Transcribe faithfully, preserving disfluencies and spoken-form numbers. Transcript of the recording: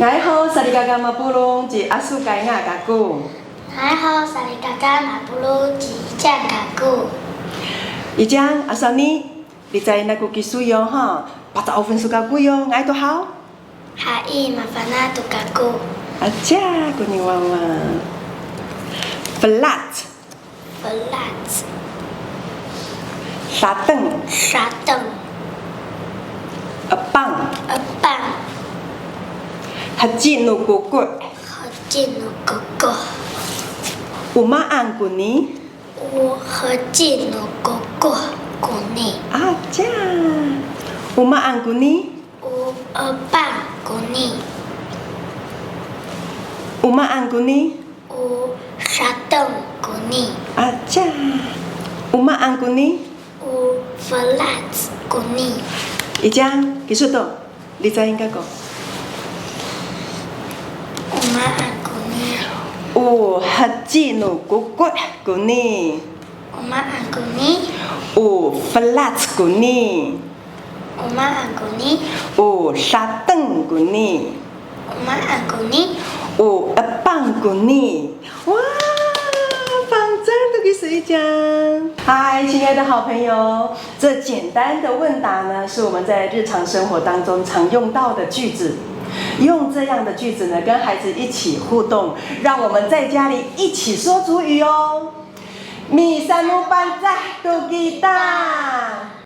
Nga'ay ho salikaka mapolong, ci Asokay nga kako. Nga'ay ho salikaka mapolong, ci Icang kako. Icang, Asami, licayen ako kiso yo ha. Paca'ofen so kako yo, nga'ay to haw? Hay, mafana' to kako. Aca ko niwawa. Felac. Felac. Dateng. Dateng. Epang. Epang. Heci no koko'. Heci no koko'. O maan koni? O heci no koko' koni. Aca. O maan koni? O epang koni. O maan koni? O dateng koni. Aca. O maan koni? O felac koni. Icang, kiso to. Licayen kako. O maan koni? O heci no koko' koni. O maan koni? O felac koni. O maan koni? O dateng koni. O maan koni? O epang koni. 哇，棒赞的 kiso Icang。嗨，亲爱的好朋友，这简单的问答呢，是我们在日常生活当中常用到的句子。用这样的句子呢，跟孩子一起互动，让我们在家里一起说族语哦。MisanoPangcah to kita.